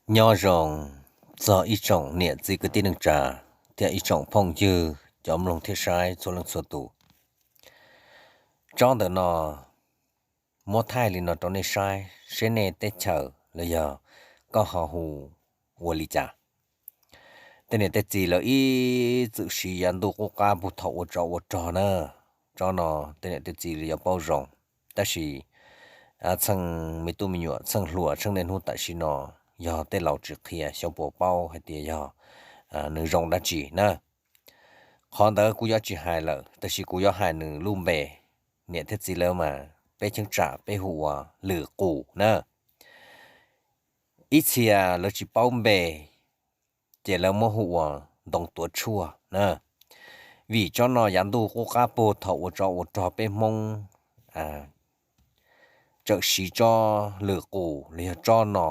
Nyob zoo txog ib tsoom niam txiv kwv tij neej tsa thiab ib tsoom phooj ywg cov mloog thiab saib txhua leej txhua tus. Tsob ntawm no muab thaij li no rau nej saib seb nej teb chaws los yog koj ho hu ua li cas. Tej niam tej txiv lawv ib txwm siv yav ntuj qub qab puag thaum ua tsov ua rog na. Tsob no tej niam tej txiv lawv yuav paub zoo, tab sis txheej me tub me nyuam txheej hluas txheej niaj hnub tam sim no yog tej laus tsis qhia xyov puas paub hais tias yog nws zoo dab tsi na. Qhov ntawd kuv yuav tsis hais lawm, tab sis kuv yuav hais nws lub npe. Niam thiab txiv lawv mas peb cheeb tsam peb hu ua lwm qus na. Ib txhia lawv tsis paub npe, ces lawv muab hu ua ntoo tuav tshuaj na. Vim tsob no yav ntuj qub qab puag thaum ua tsov ua rog peb Hmoob tsawm siv tsob lwm qus los yog tsob no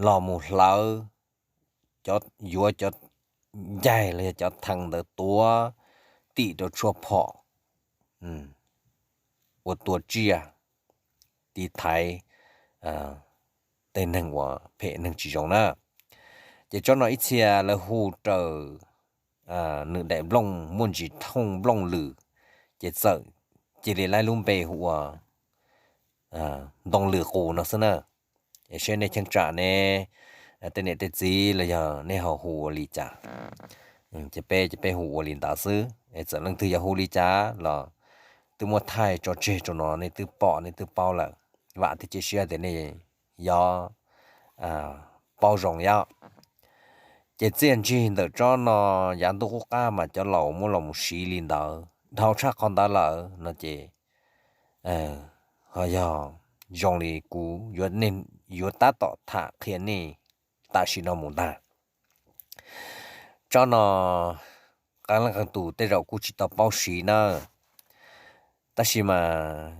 los mus hlawv, yuav cov ncaig los yog cov thee ntawd tuav tim rau tshuaj phom ua tua tsiaj, tiv thaiv tej neeg uas phem neeg tsis zoo na. Ces tsob no ib txhia lawv hu raws nws daim nplooj muaj ntsis thooj nplooj lwm, ces txawm cia li laib lub npe hu ua ntoo lwm qus no xwb na. Es seb nej cheeb tsam ne, tej niam tej txiv los yog nej ho hu ua li cas? Ces peb ces peb hu ua li ntawd xwb. Es txawm leej twg yog hu li cas los twb muab thaij tso tseg rau no nej twb pom nej twb paub lawm. Vam thiab cia siab tias nej yuav paub zoo yom. Ces txiaj ntsig ntawm tsob no yav ntuj qub qab mas cov laus muab los mus siv li ntawd dhau tshaj qhov ntawd lawm no ces ho yog zoo li kuv yuav tab tom tham qhia nej tam sim no mus ntag. Tsob no qee leej qee tus tej zaum kuj tsis tau paub siv na, tab sis mas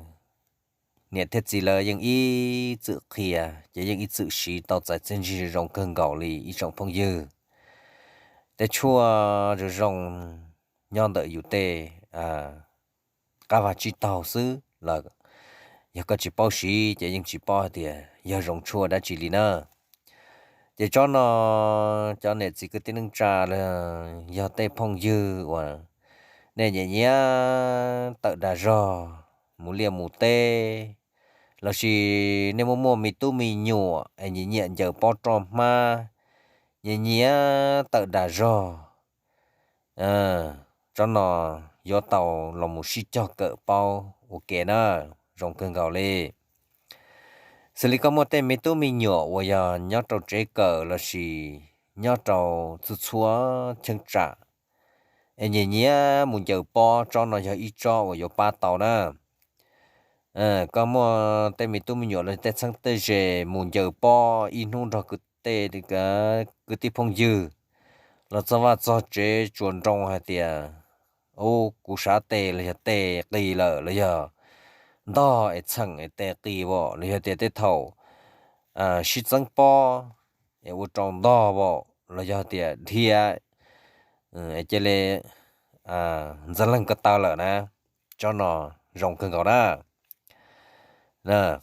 niam thiab txiv lawv yeej ib txwm qhia, ces yeej ib txwm siv tau txais txiaj ntsig zoo kawg nkaus li ib tsoom phooj ywg. Tej tshuaj zoo zoo nyob ntawm yus tej qab vaj tsib taug xwb los yog koj tsis paub siv ces yeej tsis paub hais tias yog zoo tshuaj dab tsi li na. Ces tsob no cov niam txiv kwv tij neej tsa los yog tej phooj ywg uas nej nyiam nyiam tawm dag zog mus liaj mus teb, lossis nej muaj muaj me tub me nyuam es nyiam nyiam ncaws pob roj hmab, nyiam nyiam tawm dag zog, tsob no yuav tau los mus sib cog kawm paub ua ke na, zoo kawg nkaus li. Xws li koj muaj tej me tub me nyuam uas yog nyob rau tsev kawm lossis nyob rau txhua txhua cheeb tsam es nyiam nyiam mus ncaws pob, tsob no yog ib tsob uas yuav pab tau na. Koj muaj tej me tub me nyuam los tej txheeb tej ze mus ncaws pob ib hnub nrog kwv tej kwv tij phooj ywg los txog vaj txog tsev tsuas nroo hais tias, u, kuv sav tes los yog tes qis lawm los yog ntog es txheem es tes qis as, los yog tias tej thaum sib txeeb pob es ua rau ntog as, los yog tias dhia cia li ntxeev leeg ko taw lawm na, tsob no zoo kawg nkaus na.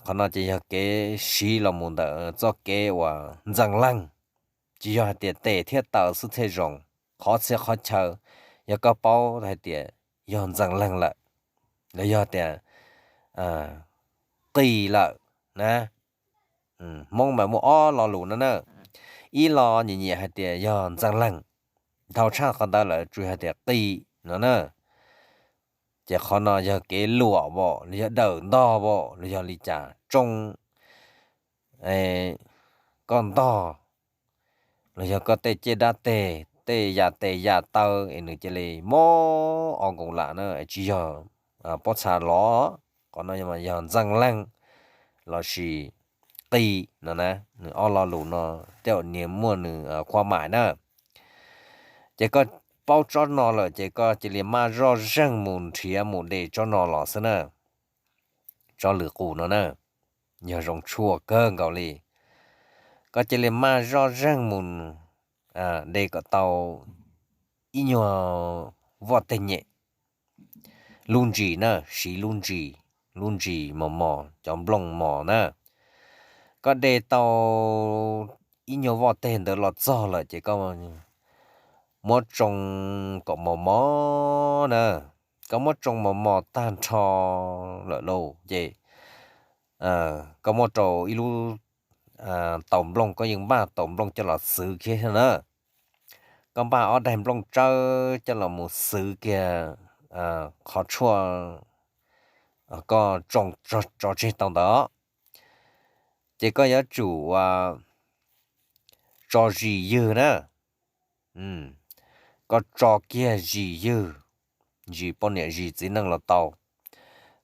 Qhov no ces yog kev siv los mus ntawm txoj kev uas ntxeev leeg, tsis yog hais tias tes thiab taw xwb thiaj zoo. Qhov txhia qhov chaw yog koj paub hais tias yog ntxeev leeg lawm, los yog tias qis lawm na. Hmoob mas muaj ob lo lus no na. Ib lo nyiam nyiam hais tias yog ntxeev leeg, dhau tshaj qhov ntawd lawm tsuas hais tias qis no na. Ces qhov no yog kev luam as, los yog dawm ntog as, los yog li cas tsoo koj ntog, los yog koj tej caj dab teg, tej yam tes yam taw es nws cia li mob o nkoos lam na, tsis yog pob txha los. Qhov no yog ntxeev leeg lossis qis no na. Nws ob lo lus no tej zaum nws muaj nws khua maim na. Ces koj paub tsob no lawm ces koj cia li maj zoj zeeg mus nrhiav mus de tsob no los xwb na. Tsob lwm qus no na, yog zoo tshuaj kawg nkaus li. Koj cia li maj zoj zeeg mus de kom tau ib nyuag voj teg nyem, lub ntsis na, siv lub ntsis, lub ntsis mos mos, cov nplooj mos na. Koj de tau ib nyuag voj teg ntawd los txog lawm ces koj muab tsoo kom mos mos na, koj muab tsoo mos mos tag nrho lawm lauj ces koj muab rau ib lub taus nplooj, koj yeej npaj taus nplooj coj los xwv kiag na. Koj npaj ob daig nplooj tsawb coj los mus xwv kiag qhov tshuaj koj tsoo tso tseg tau ntawd. Ces koj yuav tsum tso zis ywg na. Koj tso kiag zis ywg, zis poj niam zis txiv neej los tau.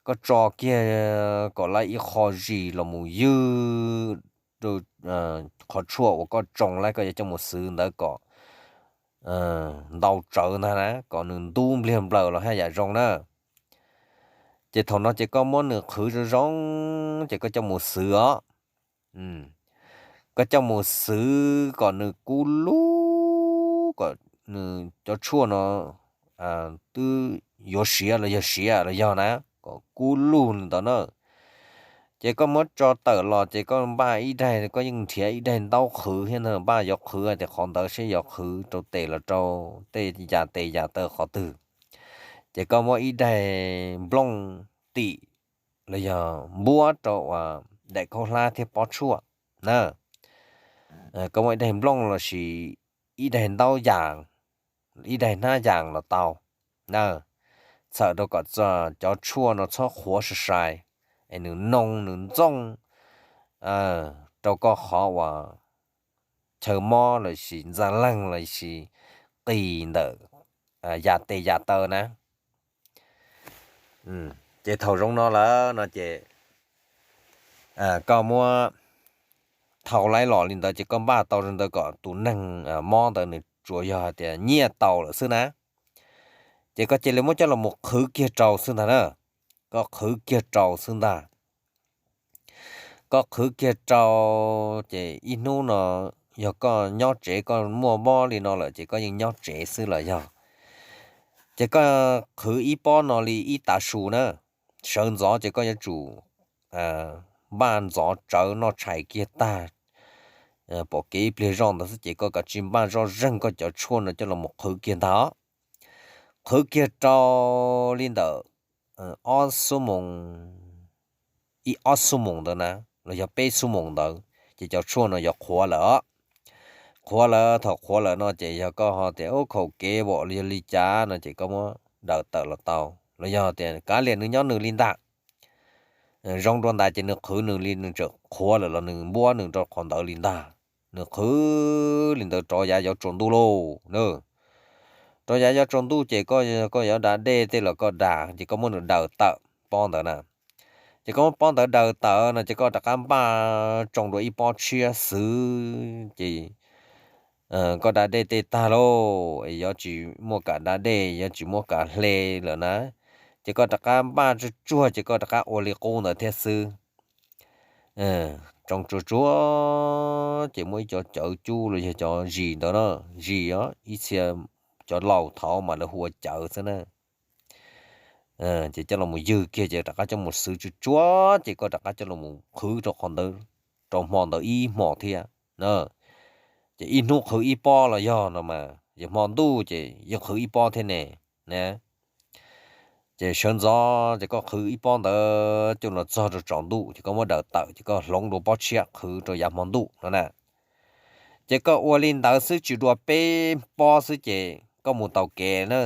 Koj tso kiag kom lawv ib qho zis los mus ywg qhov tshuaj uas koj tsoo lawv koj yuav coj mus xwv ntawd kom ntau tsawv ntag na, kom nws ntub npliag nplaws los haj yam zoo na. Ces thaum no ces koj muab nws qhwv zoo zoo, ces koj coj mus xwv os. Koj coj mus xwv kom nws kub lug, kom nws cov tshuaj no twb yuav siav los yog siav los yog na, kom kub lug li ntawd na. Ces koj muab tso tawm los ces koj npaj ib daig, koj yeej nrhiav ib daig ntaub qhwv thiab ntag, npaj yuav qhwv tias qhov ntawd seb yuav qhwv rau tes los rau tej yam tes yam taw qhov twg. Ces koj muab ib daig nplooj tim los yog npuab rau uas daim khaub hlab thiab pob tshuaj na. Koj muab ib daig nplooj lossis ib daig ntaub yas, ib daig hnab yas los tau na, txhawm rau kom cov tshuaj no txhob qhuav sai sai, es nws noo nws ntxooj rau koj qhov uas chaw mob lossis ntxa leeg lossis qis ntawm yam tes yam taw na. Ces thaum zoo no lawm no ces koj muab thau laib los li ntawd ces koj npaj tau zoo ntawd kom tus neeg mob ntawd nws tsuas yog hais tias nyiaj tau lawm xwb na. Ces koj cia li muab coj los mus qhwv kiag rau xwb ntag na. Koj qhwv kiag rau xwb ntag. Koj qhwv kiag rau, ces ib hnub no yog koj nyob tsev koj muaj mob li no lawm ces koj yeej nyob tsev xwb los yog. Ces koj qhwv ib pob no li ib tav su na. Sawv ntxov ces koj yuav tsum npaj ntxov tsawv noj tshais kiag tag, pom kev ib pliag zoj ntawd xwb ces koj kav tsij npaj zoj zeeg koj cov tshuaj no coj los mus qhwv kiag ntag. Qhwv kiag rau li ntawm ob xuab moos, ib ob xuab moos ntawd na, los yog peb xuab moos ntawd ces cov tshuaj no yuav qhuav lawm os. Qhuav lawm, thaum qhuav lawm no ces yog koj ho tias ub khaum kev vom los yog li cas no ces koj muab daws tawm los tau, los yog tias kav liam nws nyob nws li ntag. Zoo dua ntais ces nws qhwv nws li, nws tseem qhuav lawm los nws npuab nws rau qhov ntawd li ntag. Nws qhwv li ntawd rov yav yuav tsaus ntuj lauj na. Rov yav yuav tsaus ntuj ces koj, koj yuav da dej tej los koj da ces koj muab nws daws tawm pob ntawd na. Ces koj muab pob ntawd daws tawm no ces koj rov qab npaj tsoo dua ib pob tshiab xwb ces koj da dej tej tag lauj, yuav tsis muaj kam da dej, yuav tsis muaj kam hle lawm na. Ces koj rov qab npaj tsuag tsuag ces koj rov qab ua li qub ntawd thiab xwb. Tsoo tsuag tsuag ces muaj ib co cawv cub los yog cov zis ntawd na, zis os, ib txhia cov laus thaud mas lawv hu ua cawv xwb na. Ces coj los mus ywg kiag ces rov qab coj mus xwv tsuag tsuag ces koj rov qab coj los mus qhwv rau qhov ntawd, rau hmo ntawd ib hmos thiab. Ces ib hnub qhwv ib pob los yog no mas, ces hmo ntuj ces yeej qhwv ib pob thiab ne. Ces sawv ntxov ces koj qhwv ib pob ntawd coj los txog rau tsaus ntuj ces koj muab daws tawm ces koj hloov dua pob tshiab qhwv rau yav hmo ntuj no na. Ces koj ua li ntawd xwb tsis dua peb pob xwb ces koj mus tau kev na.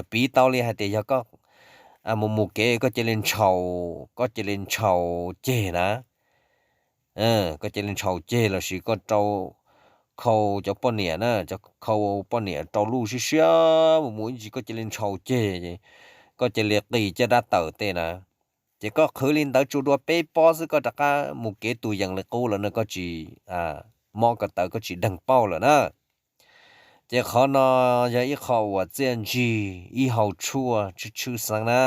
Piv tau li hais tias yog koj mus mus kev koj cia li ntshaus, koj cia li ntshaus ceg na. Koj cia li ntshaus ceg lossis koj rau khau cov poj niam na, cov khau poj niam rau luj siab siab mus mus ib ntsis koj cia li ntshaus ceg, koj cia li qis caj dab tawm tej na. Ces koj qhwv li ntawd tsuas dua peb pob xwb koj rov qab mus kev tus yees li qub lawm no koj tsis mob ko taw koj tsis deeg pauj lawm na. Ces qhov no yog ib qho uas txiaj ntsig ib hau tshuaj tshwj tshwj xeeb na.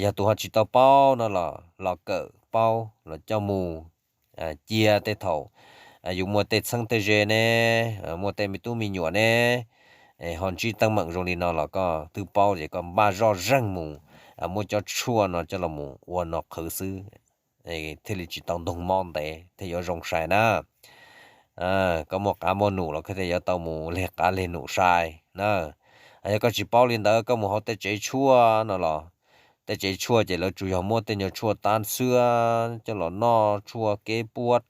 Yog tus ho tsis tau paub no los los kawm paub los coj mus cia tej thaum yus muaj tej txheeb tej ze ne, muaj tej me tub me nyuam ne, ho ntsib teeb meem zoo li no los koj twb paub ces koj npaj zoj zeeg mus muab cov tshuaj no coj los mus ua no qhwv xwb, thiaj li tsis tau ntoog mob ntev thiaj yuav zoo sai na. Koj muaj qav muaj num los koj thiaj yuav tau mus leg qav leg num sai na. Yog koj tsis paub li ntawd, koj mus hauv tej tsev tshuaj no los, tej tsev tshuaj ces lawv tsuas yog muab tej nyuag tshuaj tab xwb coj los noj, tshuaj kev puab,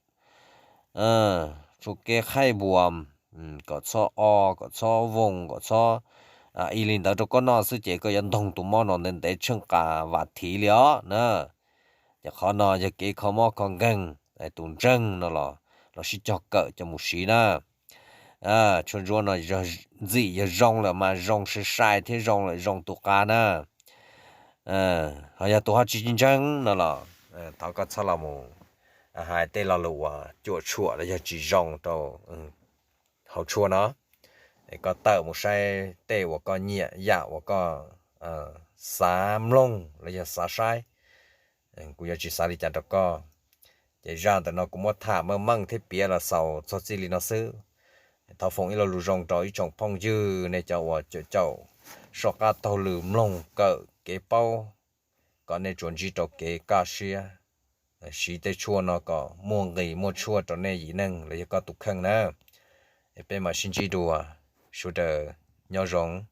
tshuaj kev qhaib npuas, kom txhob o, kom txhob voos, kom txhob ib li ntawd rau koj noj xwb ces koj yuav ntoog tus mob no ntev ntev tsheej qas vam thiv li os na. Ces qhov no yog kev kho mob kho nkeeg, tus ntseeg no los los sib cog kawm coj mus siv na. Tshuaj ntsuab no ntxim yog zoo lawm mas zoo sai sai thiab zoo lawm zoo tus qa na. Ho yog tus ho tsis ntseeg no los thov koj txhob los mus hais tej lo lus uas cuam tshuam los yog tsis zoo rau hauv tshuaj no. Koj tawm mus saib tej uas koj nyiam, yam uas koj xav mloog los yog xav saib. Kuv yuav tsis xav li cas rau koj. Ces zaj ntawm no kuv muab tham meej meej thiab piav los xaus txog txij li no xwb. Thov foom ib lo lus zoo rau ib tsoom phooj ywg nej cov uas caum caum soj qab taug lw mloog kawm kev paub, kom nej tsuas ntsib rau kev kaj siab, siv tej tshuaj no kom muaj nqis muaj tshuaj rau nej yim neeg los yog koj tus kheej na. Peb mam sib ntsib dua, sawv daws nyob zoo.